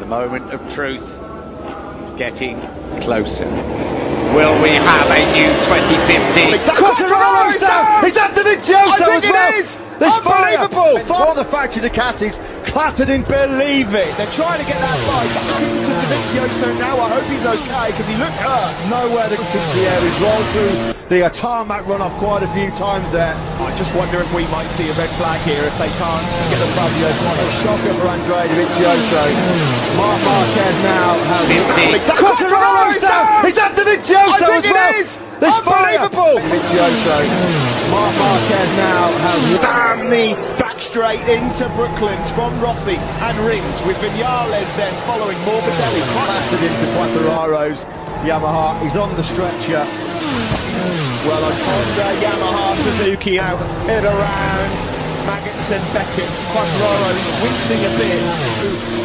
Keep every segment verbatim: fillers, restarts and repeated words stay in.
Moment of truth is getting closer. Will we have a new twenty fifty? Quartararo is down! Is that Dovizioso as well? I think it is! Unbelievable! Four of the factory Ducatis clattered in, believe it. They're trying to get that bike into Dovizioso now. I hope he's okay because he looked hurt. Nowhere to, since the air is rolled through. The tarmac run off quite a few times there. I just wonder if we might see a red flag here if they can't get the Fabio. Quite a shocker for Andrea Dovizioso. Marc Marquez now has fifty. Quartararo is down! Is that Dovizioso as well? I think it is! Unbelievable! Dovizioso. Marc Marquez now has bam the back straight into Brooklands from Rossi and Rins, with Vinales then following Morbidelli. Blasted into Quartararo's Yamaha. He's on the stretcher. Well, on Honda, Yamaha, Suzuki out, in around. Magnussen, Beckett, Quartararo wincing a bit.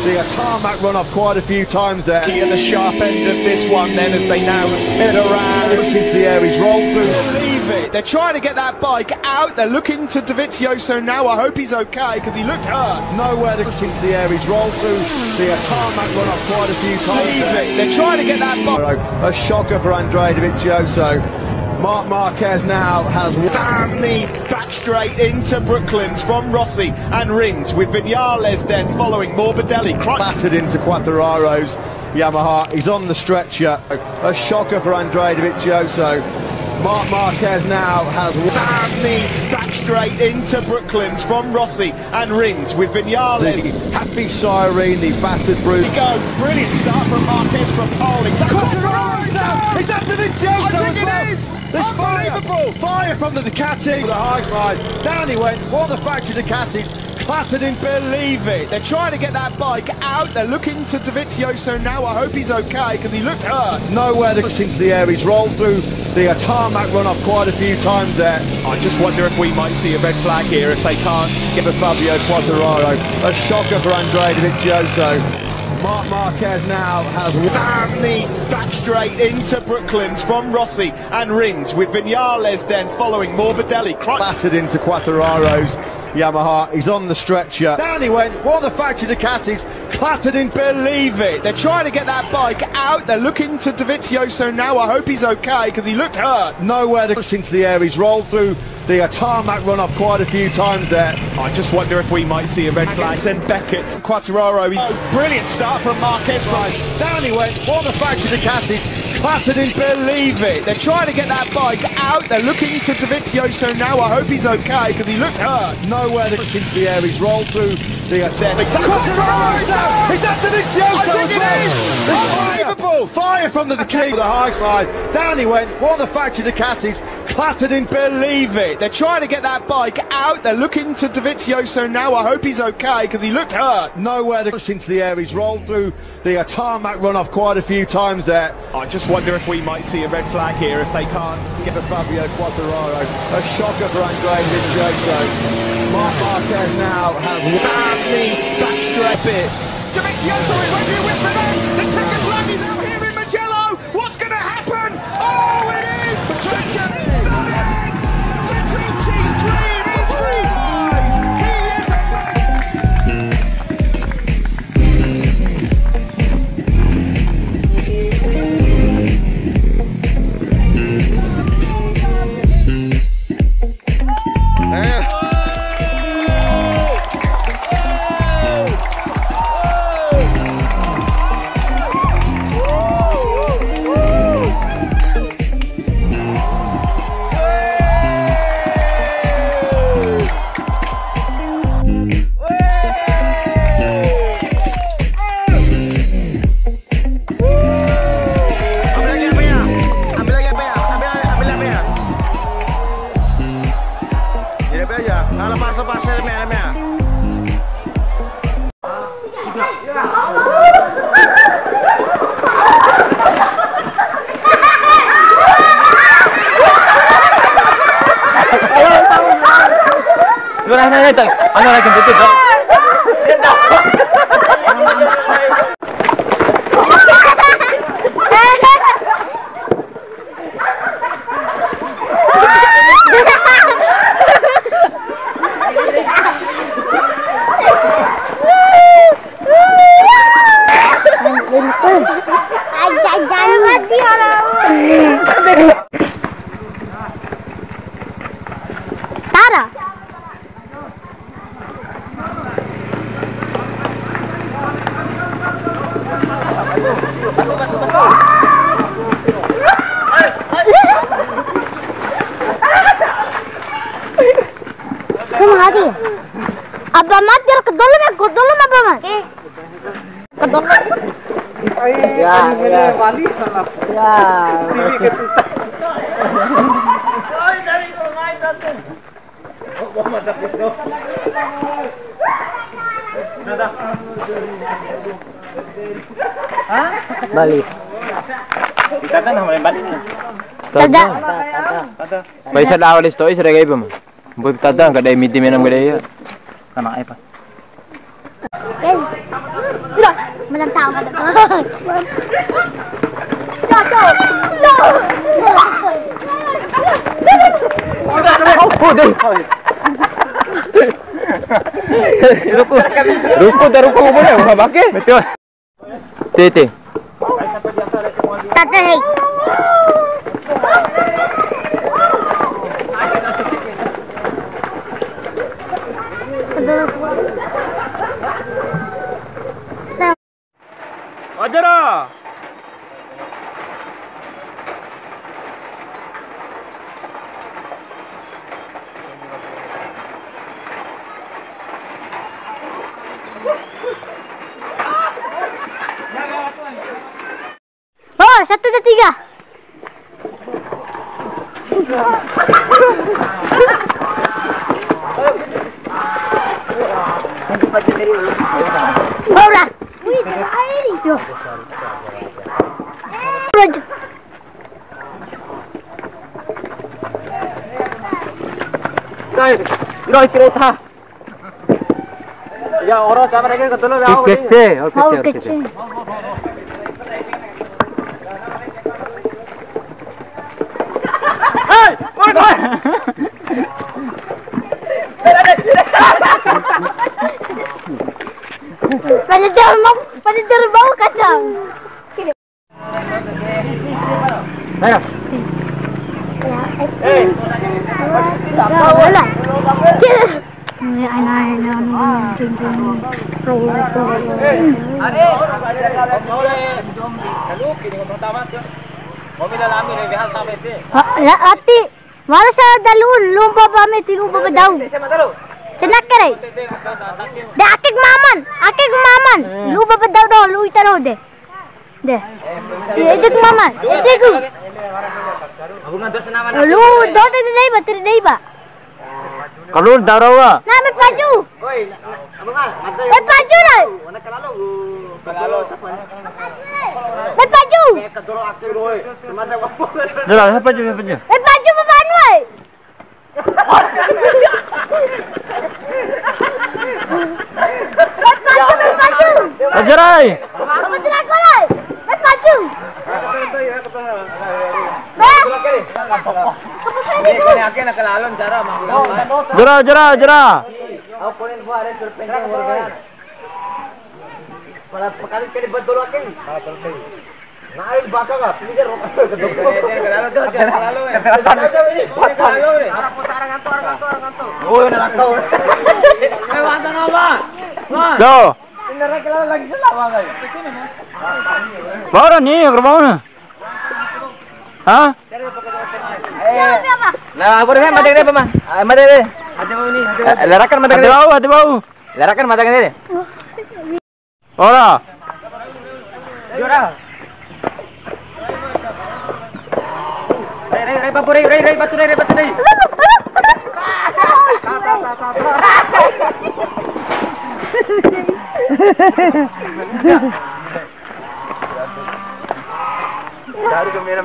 The tarmac run off quite a few times there. At the sharp end of this one then, as they now head around. Pushed into the air, he's rolled through. Believe it. They're trying to get that bike out. They're looking to Dovizioso now. I hope he's okay because he looked hurt. Nowhere to, pushed into the air, he's rolled through. The tarmac run off quite a few times. Believe it. They're trying to get that bike. A shocker for Andrea Dovizioso. Marc Marquez now has bam the back straight into Brooklands from Rossi and Rins, with Vinales then following Morbidelli. Cro- Battered into Quartararo's Yamaha. He's on the stretcher. A shocker for Andrea Dovizioso. Marc Marquez now has bam the back straight into Brooklands from Rossi and Rins, with Vinales. Happy siren, the battered, bruised. Go. Brilliant start from Marquez from pole. Is that Quartararo? Is that Dovizioso as well? I think it is. There's fire. Unbelievable. Fire from the Ducati. The high side. Down he went. One of the factory Ducatis clattered in. Believe it. They're trying to get that bike out. They're looking to Dovizioso now. I hope he's okay because he looked hurt. Nowhere to, pushed into the air. He's rolled through the tarmac run off quite a few times there. I just wonder if we might see a red flag here if they can't get the Fabio Quartararo. A shocker for Andrea Dovizioso. Marc Marquez now has bam the back straight into Brooklands from Rossi and Rins, with Vinales then following Morbidelli. Cro- Battered into Quartararo's Yamaha. He's on the stretcher. Down he went. One of the factory Ducatis clattered in. Believe it. They're trying to get that bike out. They're looking to Dovizioso now. I hope he's okay because he looked hurt. Nowhere to, pushed into the air. He's rolled through the tarmac run off quite a few times there. I just wonder if we might see a red flag. Magnussen, Beckett, Quartararo. He's- Oh, brilliant start from Marquez. Right. Down he went. One of the factory Ducatis clattered in. Believe it. They're trying to get that bike out. They're looking to Dovizioso now. I hope he's okay because he looked hurt. Nowhere to, pushed into the air. He's rolled through the, uh, Quartararo is down! Is that Dovizioso as well? I think it is! There's fire! Unbelievable! Fire from the Ducati. The high side. Down he went. One of the factory Ducatis clattered in. Believe it. They're trying to get that bike out. They're looking to Dovizioso now. I hope he's okay because he looked hurt. Nowhere to, pushed into the air. He's rolled through the, uh, tarmac run off quite a few times there. I just wonder if we might see a red flag here if they can't get the Fabio Quartararo. A shocker for Andrea Dovizioso. Marc Marquez now has bam the back straight bit. Dovizioso is right here with Bernal. The checkered flag is out here in Mugello. What's going to happen? Oh, it is! Done it! The Ducati's dream is realized! He is a man! Ambil lagi apa ya? Ambil lagi apa ya? Ambil, ambil apa ya? Jadi apa aja? Nah, lepas, lepas, helmnya, helmnya. Lu rasa itu, anu lagi gitu, Bro. ta. Kamu hati. Apa mat, biar kedolom ya, kedolom apa mat? Kedolom. Ya, ya. Bali salah. Ya. Ciwi ketutup. Bali. Kita kan namanya Bali. Tada. Tada. Tada. Paisa dawa di sto'i sere kai pem. Boy tada ka dei midi menam ka dei ya. Kana apa? Udah, menentang kata tuh. Cocok. Oh, deh. Ruku, ruku, dah ruku, boleh, nggak pakai? Betul. Ti, ti. Tata, hei. Ajar ah. Oh, satu, dua, tiga. Ora. Wih, terakhir itu. Dai, dai, kereta. Ya, ora, sabar aja, kebetulan ya, Kece, oh, kece, oh, kece. Hei, woi, woi. Pada dia mau, pada dia bau kacang. La ati, wala sa dalu lumba ba meti lumba ba dau. Tenake re. Da ake ku maman, ake ku maman. Lumba ba dau do, lu ita do de. De. Ya, ede ku mama. Ede ku. Lu do de dei ba, teri dei ba. Kalau darawa. Na, me paju. Me paju lah. Me paju. Dara, me paju, me paju. Me paju, me paju. Ajarai. Jera, jera, jera. Pala pakali kali buat dolo ake. Nah, ayo baka ka, ini kan rokok. Arah kota, arah ngantor, arah ngantor, arah ngantor. Oh, ini rantau. Eh, mantan apa? Mas. Tuh. Ini rek lagi selama kali. Baru nih, ke rumah mana? Hah? Nah, boleh kan, mati deh, Pak, Mas. Ah, mati deh. Ada bau nih, ada bau. Eh, lerakan mata deh. Ada bau, ada bau. Lerakan mata deh. Ora. Ora. Rai, rai, rai, batu, rai, rai, rai, batu, rai, rai, batu, rai. Dari kamera,